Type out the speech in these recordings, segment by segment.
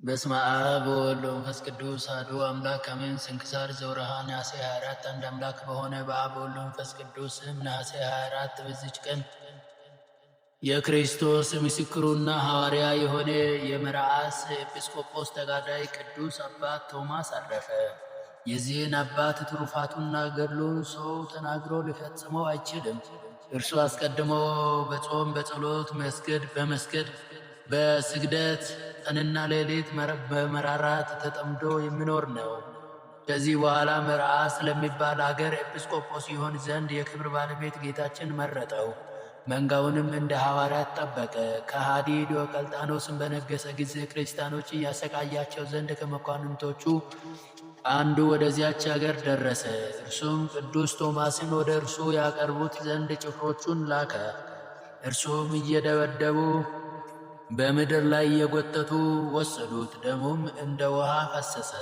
በስመ አብ ወወልድ ወመንፈስ ቅዱስ አሐዱ አምላክ አሜን። ስንክሳር ዘወርኀ ነሐሴ 24። አንድ አምላክ በሆነ በአብ ወልድ ወመንፈስ ቅዱስ ስም ነሐሴ 24 በዚች ቀን የክርስቶስ ምስክሩና ሐዋርያ የሆነ የመርዓስ ኤጲስቆጶስ ተጋዳይ ቅዱስ አባት ቶማስ አረፈ። የዚህን አባት ትሩፋቱና ገድሉን ሰው ተናግሮ ሊፈጽመው አይችልም። እርሱ አስቀድሞ በጾም በጸሎት መስገድ በመስገድ በስግደት ቀንና ሌሊት በመራራት ተጠምዶ የሚኖር ነው። ከዚህ በኋላ መርዓስ ለሚባል አገር ኤጲስቆጶስ ይሆን ዘንድ የክብር ባለቤት ጌታችን መረጠው። መንጋውንም እንደ ሐዋርያት ጠበቀ። ከሃዲ ዲዮቅልጥያኖስን በነገሰ ጊዜ ክርስቲያኖች እያሰቃያቸው ዘንድ ከመኳንንቶቹ አንዱ ወደዚያች አገር ደረሰ። እርሱም ቅዱስ ቶማስን ወደ እርሱ ያቀርቡት ዘንድ ጭፍሮቹን ላከ። እርሱም እየደበደቡ በምድር ላይ እየጎተቱ ወሰዱት። ደሙም እንደ ውሃ ፈሰሰ።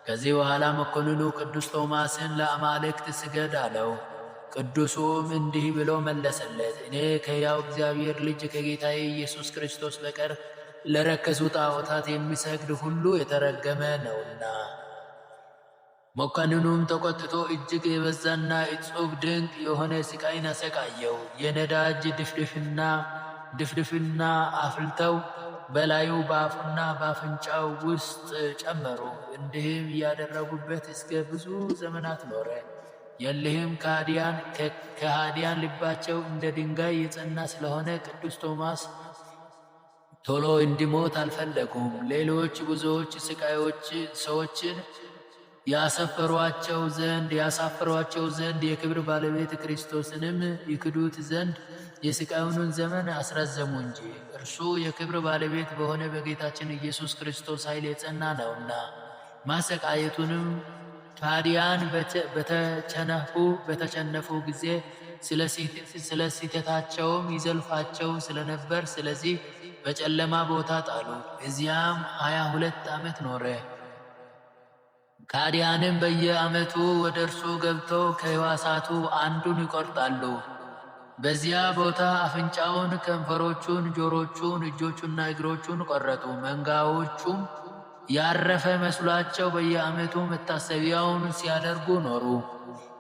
ከዚህ በኋላ መኮንኑ ቅዱስ ቶማስን ለአማልክት ስገድ አለው። ቅዱሱም እንዲህ ብሎ መለሰለት፣ እኔ ከሕያው እግዚአብሔር ልጅ ከጌታዬ ኢየሱስ ክርስቶስ በቀር ለረከሱ ጣዖታት የሚሰግድ ሁሉ የተረገመ ነውና። መኮንኑም ተቆጥቶ እጅግ የበዛና እጹብ ድንቅ የሆነ ስቃይን አሰቃየው። የነዳጅ ድፍድፍና አፍልተው በላዩ በአፉና በአፍንጫው ውስጥ ጨመሩ። እንዲህም እያደረጉበት እስከ ብዙ ዘመናት ኖረ። የሊህም ከሃዲያን ልባቸው እንደ ድንጋይ የጸና ስለሆነ ቅዱስ ቶማስ ቶሎ እንዲሞት አልፈለጉም። ሌሎች ብዙዎች ስቃዮች ሰዎችን ያሳፈሯቸው ዘንድ የክብር ባለቤት ክርስቶስንም ይክዱት ዘንድ የስቃዩን ዘመን አስረዘሙ እንጂ እርሱ የክብር ባለቤት በሆነ በጌታችን ኢየሱስ ክርስቶስ ኃይል የጸና ነውና። ማሰቃየቱንም ከሃዲያን በተቸነፉ ጊዜ ስለ ስሕተታቸውም ይዘልፋቸው ስለነበር ስለዚህ በጨለማ ቦታ ጣሉት። እዚያም 22 ዓመት ኖረ። ከሃዲያንም በየዓመቱ ወደ እርሱ ገብተው ከሕዋሳቱ አንዱን ይቆርጣሉ። በዚያ ቦታ አፍንጫውን፣ ከንፈሮቹን፣ ጆሮቹን፣ እጆቹና እግሮቹን ቆረጡ። መንጋዎቹም ያረፈ መስሏቸው በየዓመቱ መታሰቢያውን ሲያደርጉ ኖሩ።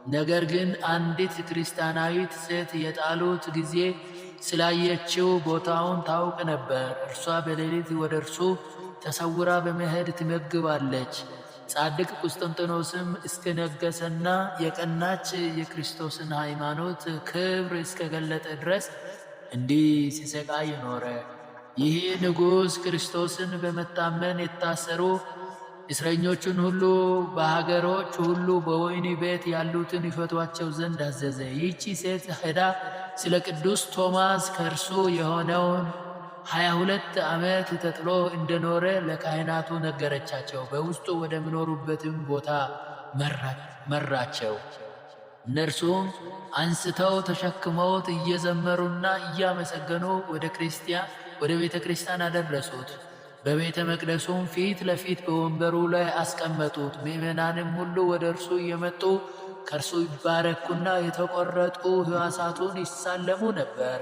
ነገር ግን አንዲት ክርስቲያናዊት ሴት የጣሉት ጊዜ ስላየችው ቦታውን ታውቅ ነበር። እርሷ በሌሊት ወደ እርሱ ተሰውራ በመሄድ ትመግባለች። ጻድቅ ቁስጥንጥኖስም እስከነገሰና የቀናች የክርስቶስን ሃይማኖት ክብር እስከገለጠ ድረስ እንዲህ ሲሰቃይ ኖረ። ይህ ንጉሥ ክርስቶስን በመታመን የታሰሩ እስረኞቹን ሁሉ በሀገሮች ሁሉ በወህኒ ቤት ያሉትን ይፈቷቸው ዘንድ አዘዘ። ይህቺ ሴት ሄዳ ስለ ቅዱስ ቶማስ ከእርሱ የሆነውን 22 ዓመት ተጥሎ እንደኖረ ለካህናቱ ነገረቻቸው። በውስጡ ወደሚኖሩበትም ቦታ መራቸው። እነርሱም አንስተው ተሸክመውት እየዘመሩና እያመሰገኑ ወደ ቤተ ክርስቲያን አደረሱት። በቤተ መቅደሱም ፊት ለፊት በወንበሩ ላይ አስቀመጡት። ምዕመናንም ሁሉ ወደ እርሱ እየመጡ ከእርሱ ይባረኩና የተቆረጡ ሕዋሳቱን ይሳለሙ ነበር።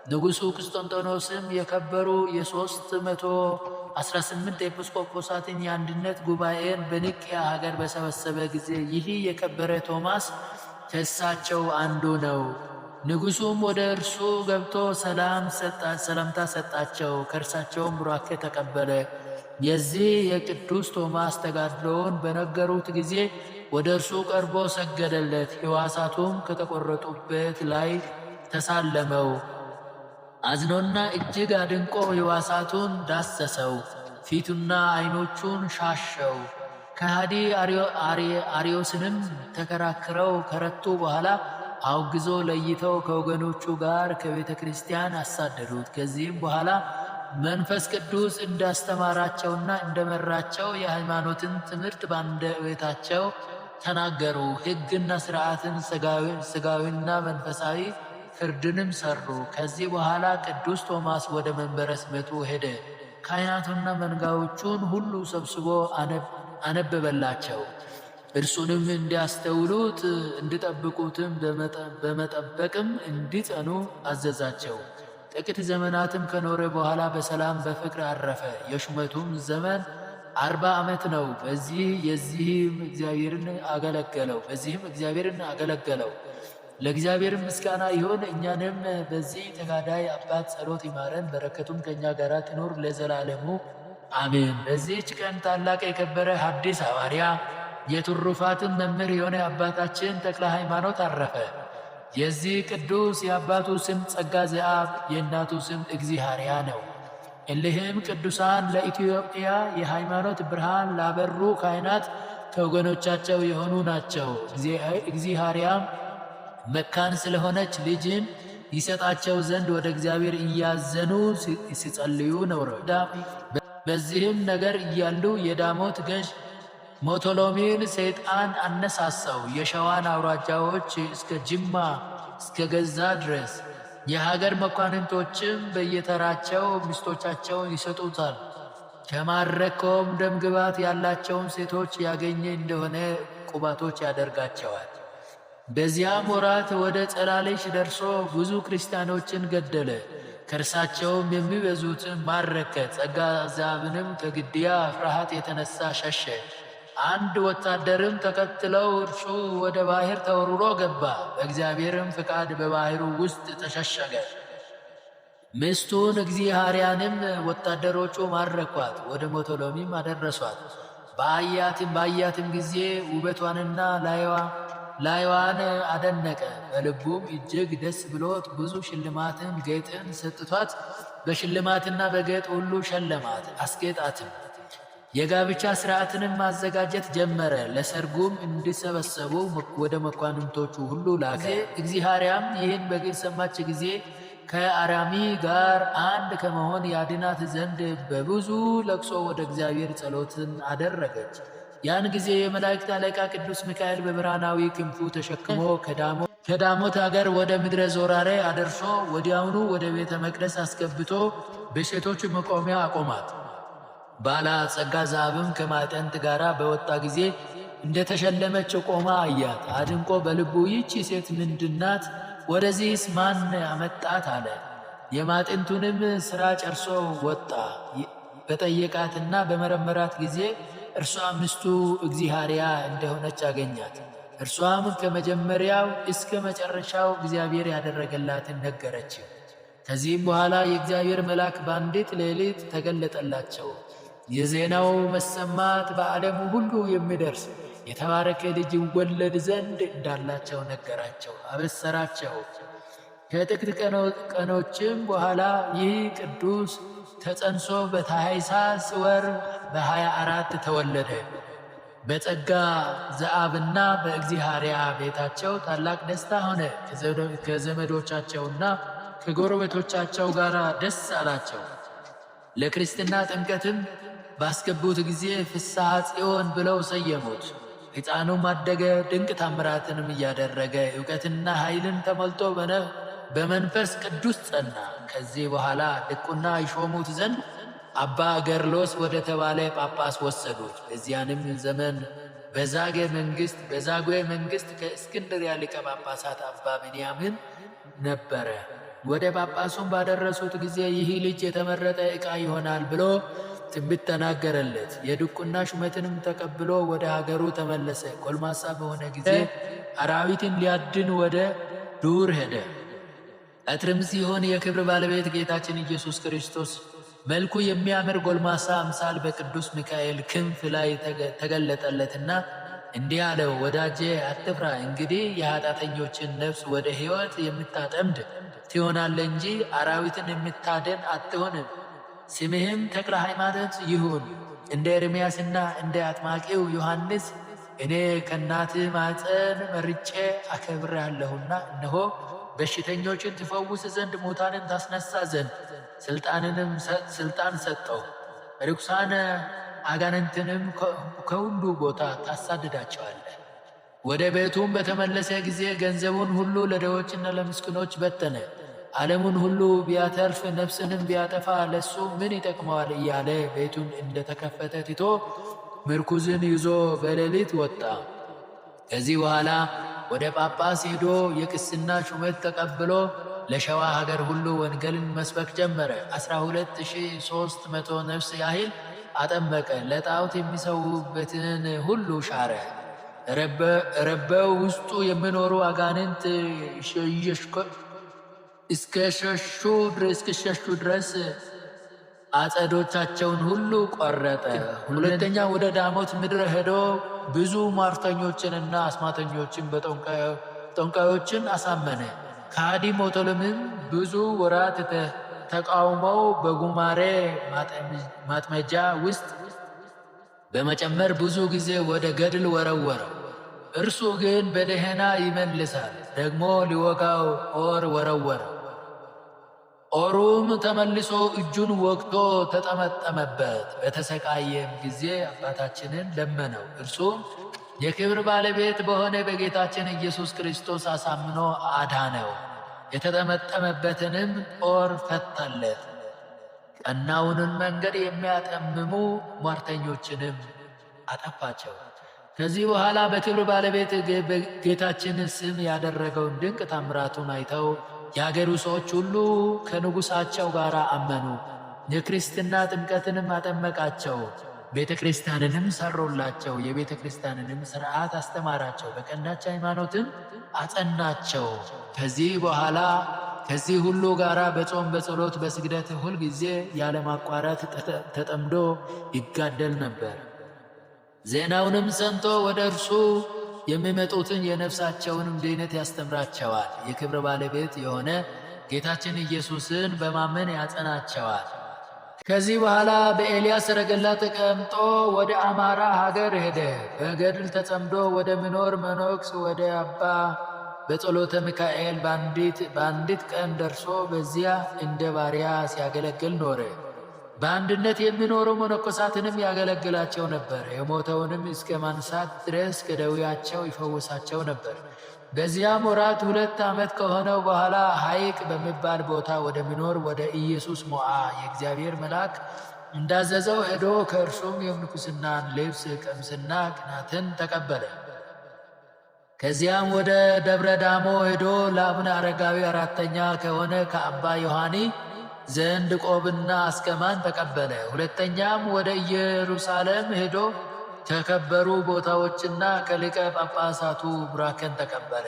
ንጉሡ ቁስጠንጢኖስም የከበሩ የ318 ኤጲስቆጶሳትን የአንድነት ጉባኤን በኒቅያ ሀገር በሰበሰበ ጊዜ ይህ የከበረ ቶማስ ከእሳቸው አንዱ ነው። ንጉሡም ወደ እርሱ ገብቶ ሰላምታ ሰጣቸው፣ ከእርሳቸውም ቡራኬ ተቀበለ። የዚህ የቅዱስ ቶማስ ተጋድሎውን በነገሩት ጊዜ ወደ እርሱ ቀርቦ ሰገደለት። ሕዋሳቱም ከተቆረጡበት ላይ ተሳለመው። አዝኖና እጅግ አድንቆ ሕዋሳቱን ዳሰሰው፣ ፊቱና ዓይኖቹን ሻሸው። ከሃዲ አርዮስንም ተከራክረው ከረቱ በኋላ አውግዞ ለይተው ከወገኖቹ ጋር ከቤተ ክርስቲያን አሳደዱት። ከዚህም በኋላ መንፈስ ቅዱስ እንዳስተማራቸውና እንደመራቸው የሃይማኖትን ትምህርት በአንደበታቸው ተናገሩ። ሕግና ሥርዓትን፣ ሥጋዊና መንፈሳዊ ፍርድንም ሰሩ። ከዚህ በኋላ ቅዱስ ቶማስ ወደ መንበረ ሲመቱ ሄደ። ካህናቱና መንጋዎቹን ሁሉ ሰብስቦ አነበበላቸው። እርሱንም እንዲያስተውሉት እንዲጠብቁትም በመጠበቅም እንዲጸኑ አዘዛቸው። ጥቂት ዘመናትም ከኖረ በኋላ በሰላም በፍቅር አረፈ። የሹመቱም ዘመን 40 ዓመት ነው። በዚህ የዚህም እግዚአብሔርን አገለገለው በዚህም እግዚአብሔርን አገለገለው። ለእግዚአብሔር ምስጋና ይሁን። እኛንም በዚህ ተጋዳይ አባት ጸሎት ይማረን፣ በረከቱም ከእኛ ጋር ትኑር ለዘላለሙ አሜን። በዚህች ቀን ታላቅ የከበረ ሐዲስ ሐዋርያ የትሩፋትን መምህር የሆነ አባታችን ተክለ ሃይማኖት አረፈ። የዚህ ቅዱስ የአባቱ ስም ጸጋ ዘአብ የእናቱ ስም እግዚሐርያ ነው። እሊህም ቅዱሳን ለኢትዮጵያ የሃይማኖት ብርሃን ላበሩ ካህናት ከወገኖቻቸው የሆኑ ናቸው። እግዚሐርያም መካን ስለሆነች ልጅን ይሰጣቸው ዘንድ ወደ እግዚአብሔር እያዘኑ ሲጸልዩ ኖረው። በዚህም ነገር እያሉ የዳሞት ገዥ ሞቶሎሚን ሰይጣን አነሳሳው። የሸዋን አውራጃዎች እስከ ጅማ እስከ ገዛ ድረስ የሀገር መኳንንቶችም በየተራቸው ሚስቶቻቸውን ይሰጡታል። ከማረከውም ደምግባት ያላቸውን ሴቶች ያገኘ እንደሆነ ቁባቶች ያደርጋቸዋል። በዚያም ወራት ወደ ጸላሌሽ ደርሶ ብዙ ክርስቲያኖችን ገደለ። ከእርሳቸውም የሚበዙትን ማረከ። ጸጋ ዛብንም ከግድያ ፍርሃት የተነሳ ሸሸ። አንድ ወታደርም ተከትለው እርሱ ወደ ባሕር ተወርውሮ ገባ። በእግዚአብሔርም ፍቃድ በባሕሩ ውስጥ ተሸሸገ። ሚስቱን እግዚአርያንም ወታደሮቹ ማረኳት፣ ወደ ሞቶሎሚም አደረሷት። ባያትም ጊዜ ውበቷንና ላይዋን አደነቀ። በልቡም እጅግ ደስ ብሎት ብዙ ሽልማትን ጌጥን ሰጥቷት በሽልማትና በጌጥ ሁሉ ሸለማት አስጌጣትም። የጋብቻ ሥርዓትንም ማዘጋጀት ጀመረ። ለሰርጉም እንዲሰበሰቡ ወደ መኳንንቶቹ ሁሉ ላከ። እግዚአርያም ይህን በሰማች ጊዜ ከአራሚ ጋር አንድ ከመሆን ያድናት ዘንድ በብዙ ለቅሶ ወደ እግዚአብሔር ጸሎትን አደረገች። ያን ጊዜ የመላእክት አለቃ ቅዱስ ሚካኤል በብርሃናዊ ክንፉ ተሸክሞ ከዳሞት አገር ወደ ምድረ ዞራሬ አደርሶ ወዲያውኑ ወደ ቤተ መቅደስ አስገብቶ በሴቶች መቆሚያ አቆማት። ባላ ጸጋ ዛብም ከማጠንት ጋር በወጣ ጊዜ እንደተሸለመች ቆማ አያት። አድንቆ በልቡ ይህቺ ሴት ምንድናት? ወደዚህስ ማን አመጣት? አለ። የማጥንቱንም ሥራ ጨርሶ ወጣ። በጠየቃትና በመረመራት ጊዜ እርሷ ሚስቱ እግዚሃርያ እንደሆነች አገኛት። እርሷም ከመጀመሪያው እስከ መጨረሻው እግዚአብሔር ያደረገላትን ነገረችው። ከዚህም በኋላ የእግዚአብሔር መልአክ በአንዲት ሌሊት ተገለጠላቸው። የዜናው መሰማት በዓለሙ ሁሉ የሚደርስ የተባረከ ልጅ ይወለድ ዘንድ እንዳላቸው ነገራቸው፣ አበሰራቸው። ከጥቂት ቀኖችም በኋላ ይህ ቅዱስ ተጸንሶ በታኅሳስ ወር በ24 ተወለደ። በጸጋ ዘአብና በእግዚሃርያ ቤታቸው ታላቅ ደስታ ሆነ። ከዘመዶቻቸውና ከጎረቤቶቻቸው ጋር ደስ አላቸው። ለክርስትና ጥምቀትም ባስገቡት ጊዜ ፍስሐ ጽዮን ብለው ሰየሙት። ሕፃኑም አደገ፣ ድንቅ ታምራትንም እያደረገ እውቀትና ኃይልን ተሞልቶ በመንፈስ ቅዱስ ጸና። ከዚህ በኋላ ድቁና ይሾሙት ዘንድ አባ ገርሎስ ወደ ተባለ ጳጳስ ወሰዱት። በዚያንም ዘመን በዛጉዌ መንግሥት ከእስክንድርያ ሊቀ ጳጳሳት አባ ብንያምን ነበረ። ወደ ጳጳሱም ባደረሱት ጊዜ ይህ ልጅ የተመረጠ ዕቃ ይሆናል ብሎ ትንቢት ተናገረለት። የድቁና ሹመትንም ተቀብሎ ወደ ሀገሩ ተመለሰ። ጎልማሳ በሆነ ጊዜ አራዊትን ሊያድን ወደ ዱር ሄደ። ቀትርም ሲሆን የክብር ባለቤት ጌታችን ኢየሱስ ክርስቶስ መልኩ የሚያምር ጎልማሳ አምሳል በቅዱስ ሚካኤል ክንፍ ላይ ተገለጠለትና እንዲህ አለው፣ ወዳጄ አትፍራ። እንግዲህ የኃጢአተኞችን ነፍስ ወደ ሕይወት የምታጠምድ ትሆናለህ እንጂ አራዊትን የምታደን አትሆንም። ስምህም ተክለ ሃይማኖት ይሁን። እንደ ኤርምያስና እንደ አጥማቂው ዮሐንስ እኔ ከእናትህ ማፀን መርጬ አከብሬሃለሁና እነሆ በሽተኞችን ትፈውስ ዘንድ ሙታንን ታስነሳ ዘንድ ስልጣንንም ስልጣን ሰጠው። ርኩሳን አጋንንትንም ከሁሉ ቦታ ታሳድዳቸዋለህ። ወደ ቤቱም በተመለሰ ጊዜ ገንዘቡን ሁሉ ለድሆችና ለምስኪኖች በተነ። ዓለሙን ሁሉ ቢያተርፍ ነፍስንም ቢያጠፋ ለሱ ምን ይጠቅመዋል እያለ ቤቱን እንደተከፈተ ትቶ ምርኩዝን ይዞ በሌሊት ወጣ። ከዚህ በኋላ ወደ ጳጳስ ሄዶ የቅስና ሹመት ተቀብሎ ለሸዋ ሀገር ሁሉ ወንጌልን መስበክ ጀመረ። 12,300 ነፍስ ያህል አጠመቀ። ለጣዖት የሚሰዉበትን ሁሉ ሻረ። ረበው ውስጡ የሚኖሩ አጋንንት እስከሸሹ ድረስ አጸዶቻቸውን ሁሉ ቆረጠ። ሁለተኛ ወደ ዳሞት ምድር ሄዶ ብዙ ሟርተኞችንና አስማተኞችን በጠንቋዮችን አሳመነ። ከሃዲ ሞቶሎምም ብዙ ወራት ተቃውመው በጉማሬ ማጥመጃ ውስጥ በመጨመር ብዙ ጊዜ ወደ ገድል ወረወረው። እርሱ ግን በደህና ይመልሳል። ደግሞ ሊወጋው ጦር ወረወረ። ጦሩም ተመልሶ እጁን ወግቶ ተጠመጠመበት። በተሰቃየም ጊዜ አባታችንን ለመነው። እርሱም የክብር ባለቤት በሆነ በጌታችን ኢየሱስ ክርስቶስ አሳምኖ አዳነው። የተጠመጠመበትንም ጦር ፈታለት። ቀናውንን መንገድ የሚያጠምሙ ሟርተኞችንም አጠፋቸው። ከዚህ በኋላ በክብር ባለቤት ጌታችን ስም ያደረገውን ድንቅ ታምራቱን አይተው የአገሩ ሰዎች ሁሉ ከንጉሣቸው ጋር አመኑ። የክርስትና ጥምቀትንም አጠመቃቸው። ቤተ ክርስቲያንንም ሰሩላቸው። የቤተ ክርስቲያንንም ሥርዓት አስተማራቸው። በቀናች ሃይማኖትም አጸናቸው። ከዚህ በኋላ ከዚህ ሁሉ ጋር በጾም በጸሎት በስግደት ሁል ጊዜ ያለማቋረጥ ተጠምዶ ይጋደል ነበር። ዜናውንም ሰምቶ ወደ እርሱ የሚመጡትን የነፍሳቸውንም ድኅነት ያስተምራቸዋል። የክብር ባለቤት የሆነ ጌታችን ኢየሱስን በማመን ያጸናቸዋል። ከዚህ በኋላ በኤልያስ ሰረገላ ተቀምጦ ወደ አማራ ሀገር ሄደ። በገድል ተጸምዶ ወደ ምኖር መኖክስ ወደ አባ በጸሎተ ሚካኤል በአንዲት ቀን ደርሶ በዚያ እንደ ባሪያ ሲያገለግል ኖረ። በአንድነት የሚኖሩ መነኮሳትንም ያገለግላቸው ነበር። የሞተውንም እስከ ማንሳት ድረስ ከደዌያቸው ይፈውሳቸው ነበር። በዚያም ወራት 2 ዓመት ከሆነው በኋላ ሐይቅ በሚባል ቦታ ወደሚኖር ወደ ኢየሱስ ሞዓ የእግዚአብሔር መልአክ እንዳዘዘው ሄዶ ከእርሱም የምንኩስናን ልብስ ቀምስና ቅናትን ተቀበለ። ከዚያም ወደ ደብረ ዳሞ ሄዶ ለአቡነ አረጋዊ አራተኛ ከሆነ ከአባ ዮሐኒ ዘንድ ቆብና አስከማን ተቀበለ። ሁለተኛም ወደ ኢየሩሳሌም ሄዶ ከከበሩ ቦታዎችና ከሊቀ ጳጳሳቱ ቡራኬን ተቀበለ።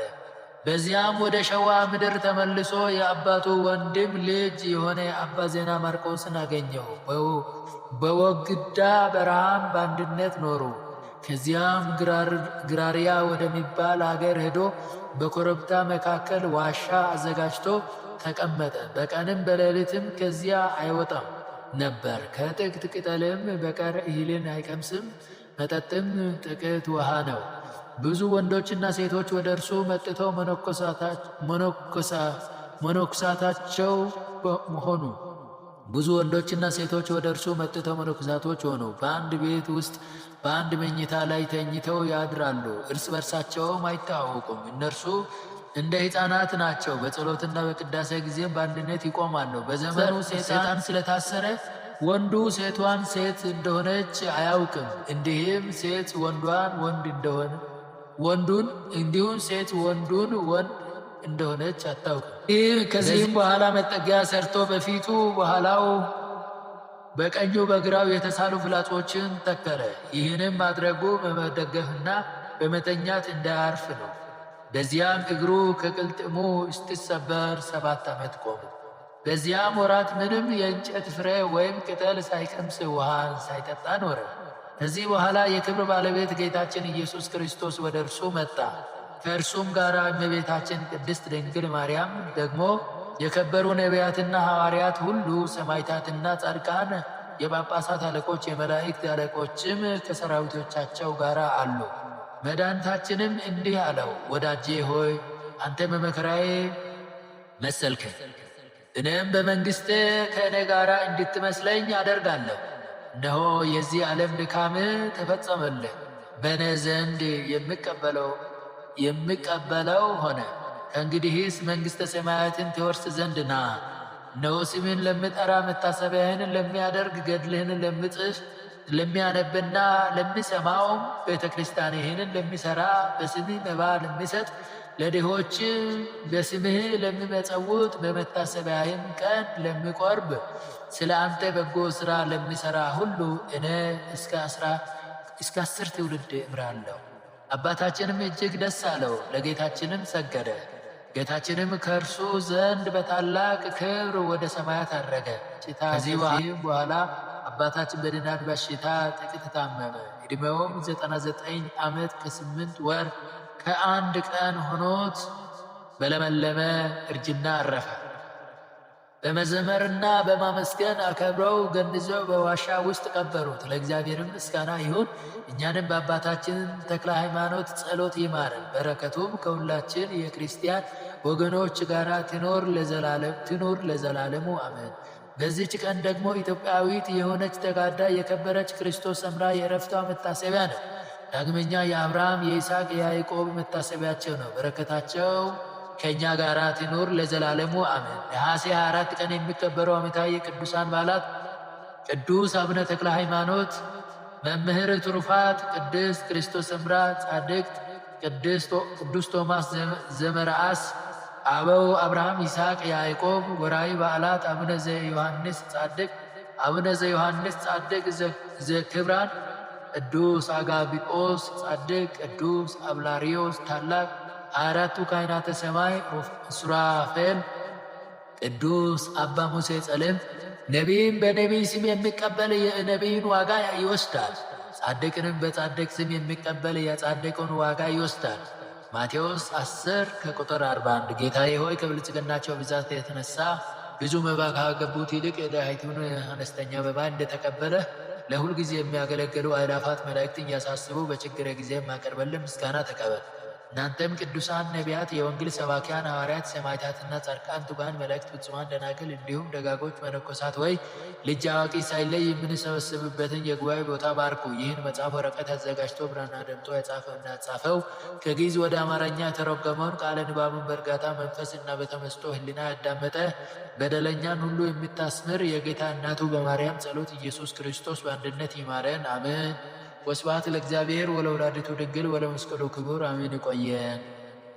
በዚያም ወደ ሸዋ ምድር ተመልሶ የአባቱ ወንድም ልጅ የሆነ አባ ዜና ማርቆስን አገኘው። በወግዳ በረሃም በአንድነት ኖሩ። ከዚያም ግራሪያ ወደሚባል አገር ሄዶ በኮረብታ መካከል ዋሻ አዘጋጅቶ ተቀመጠ። በቀንም በሌሊትም ከዚያ አይወጣም ነበር። ከጥቂት ቅጠልም በቀር እህልን አይቀምስም፣ መጠጥም ጥቂት ውሃ ነው። ብዙ ወንዶችና ሴቶች ወደ እርሱ መጥተው መነኮሳታቸው ሆኑ። ብዙ ወንዶችና ሴቶች ወደ እርሱ መጥተው መነኮሳቶች ሆኑ። በአንድ ቤት ውስጥ በአንድ መኝታ ላይ ተኝተው ያድራሉ። እርስ በርሳቸውም አይተዋወቁም። እነርሱ እንደ ሕፃናት ናቸው። በጸሎትና በቅዳሴ ጊዜም በአንድነት ይቆማሉ። በዘመኑ ሰይጣን ስለታሰረ ወንዱ ሴቷን ሴት እንደሆነች አያውቅም። እንዲህም ሴት ወንዷን ወንድ እንደሆነ ወንዱን እንዲሁም ሴት ወንዱን ወንድ እንደሆነች አታውቅም። ከዚህም በኋላ መጠጊያ ሰርቶ በፊቱ በኋላው በቀኙ በግራው የተሳሉ ፍላጾችን ተከለ። ይህንም ማድረጉ በመደገፍና በመተኛት እንዳያርፍ ነው። በዚያም እግሩ ከቅልጥሙ እስክትሰበር 7 ዓመት ቆመ። በዚያም ወራት ምንም የእንጨት ፍሬ ወይም ቅጠል ሳይቀምስ ውሃን ሳይጠጣ ኖረ። ከዚህ በኋላ የክብር ባለቤት ጌታችን ኢየሱስ ክርስቶስ ወደ እርሱ መጣ። ከእርሱም ጋር እመቤታችን ቅድስት ድንግል ማርያም ደግሞ የከበሩ ነቢያትና ሐዋርያት ሁሉ ሰማዕታትና ጻድቃን፣ የጳጳሳት አለቆች፣ የመላእክት አለቆችም ከሰራዊቶቻቸው ጋር አሉ። መድኃኒታችንም እንዲህ አለው፣ ወዳጄ ሆይ አንተ በመከራዬ መሰልከኝ፣ እኔም በመንግሥቴ ከእኔ ጋር እንድትመስለኝ አደርጋለሁ። እነሆ የዚህ ዓለም ድካም ተፈጸመልህ፣ በእኔ ዘንድ የሚቀበለው ሆነ። ከእንግዲህስ መንግሥተ ሰማያትን ትወርስ ዘንድ ና። እነሆ ስምህን ለሚጠራ መታሰቢያህን ለሚያደርግ ገድልህን ለሚጽፍ ለሚያነብና ለሚሰማውም ቤተ ክርስቲያንህን ለሚሠራ በስምህ መባ ለሚሰጥ ለድሆች በስምህ ለሚመጸውት በመታሰቢያህም ቀን ለሚቆርብ ስለ አንተ በጎ ሥራ ለሚሠራ ሁሉ እኔ እስከ 10 ትውልድ እምራለሁ። አባታችንም እጅግ ደስ አለው፣ ለጌታችንም ሰገደ። ጌታችንም ከእርሱ ዘንድ በታላቅ ክብር ወደ ሰማያት አረገ። ከዚህ በኋላ አባታችን በድናት በሽታ ጥቂት ታመመ። ዕድሜውም 99 ዓመት ከ8 ወር ከአንድ ቀን ሆኖት በለመለመ እርጅና አረፈ። በመዘመርና በማመስገን አከብረው ገንዘው በዋሻ ውስጥ ቀበሩት። ለእግዚአብሔርም ምስጋና ይሁን፣ እኛንም በአባታችን ተክለ ሃይማኖት ጸሎት ይማረን፣ በረከቱም ከሁላችን የክርስቲያን ወገኖች ጋር ትኑር ለዘላለሙ አሜን። በዚህች ቀን ደግሞ ኢትዮጵያዊት የሆነች ተጋዳይ የከበረች ክርስቶስ ሰምራ የዕረፍቷ መታሰቢያ ነው። ዳግመኛ የአብርሃም የይስሐቅ የያዕቆብ መታሰቢያቸው ነው። በረከታቸው ከእኛ ጋር ትኑር ለዘላለሙ አሜን። ነሐሴ 24 ቀን የሚከበረው ዓመታዊ የቅዱሳን በዓላት ቅዱስ አቡነ ተክለ ሃይማኖት መምህር ትሩፋት፣ ቅድስት ክርስቶስ ሰምራ ጻድቅት፣ ቅዱስ ቶማስ ዘመርዓስ፣ አበው አብርሃም፣ ይስሐቅ፣ ያዕቆብ። ወርኃዊ በዓላት አቡነ ዘዮሐንስ ጻድቅ፣ አቡነ ዘዮሐንስ ጻድቅ ዘክብራን፣ ቅዱስ አጋቢቆስ ጻድቅ፣ ቅዱስ አብላሪዮስ ታላቅ፣ 24ቱ ካህናተ ሰማይ ሱራፌል፣ ቅዱስ አባ ሙሴ ጸሊም። ነቢይም በነቢይ ስም የሚቀበል የነቢይን ዋጋ ይወስዳል። ጻድቅንም በጻድቅ ስም የሚቀበል የጻድቁን ዋጋ ይወስዳል። ማቴዎስ 10 ከቁጥር 41። ጌታዬ ሆይ፣ ከብልጽግናቸው ብዛት የተነሳ ብዙ መባ ካገቡት ይልቅ የድሃይቱን አነስተኛ መባ እንደተቀበለ ለሁል ጊዜ የሚያገለግሉ አእላፋት መላእክትን እያሳስቡ በችግረ ጊዜ የማቀርበልን ምስጋና ተቀበል። እናንተም ቅዱሳን ነቢያት፣ የወንጌል ሰባኪያን ሐዋርያት፣ ሰማዕታትና ጻድቃን፣ ትጉሃን መላእክት፣ ፍጹማን ደናግል፣ እንዲሁም ደጋጎች መነኮሳት ወይ ልጅ አዋቂ ሳይለይ የምንሰበስብበትን የጉባኤ ቦታ ባርኩ። ይህን መጽሐፍ ወረቀት አዘጋጅቶ ብራና ደምጦ የጻፈውና ያጻፈው ከግዕዝ ወደ አማርኛ የተረጎመውን ቃለ ንባቡን በእርጋታ መንፈስ እና በተመስጦ ሕሊና ያዳመጠ በደለኛን ሁሉ የምታስምር የጌታ እናቱ በማርያም ጸሎት ኢየሱስ ክርስቶስ በአንድነት ይማረን፣ አሜን። ወስብሐት ለእግዚአብሔር ወለወላዲቱ ድንግል ወለመስቀሉ ክቡር፣ አሜን። ይቆየን።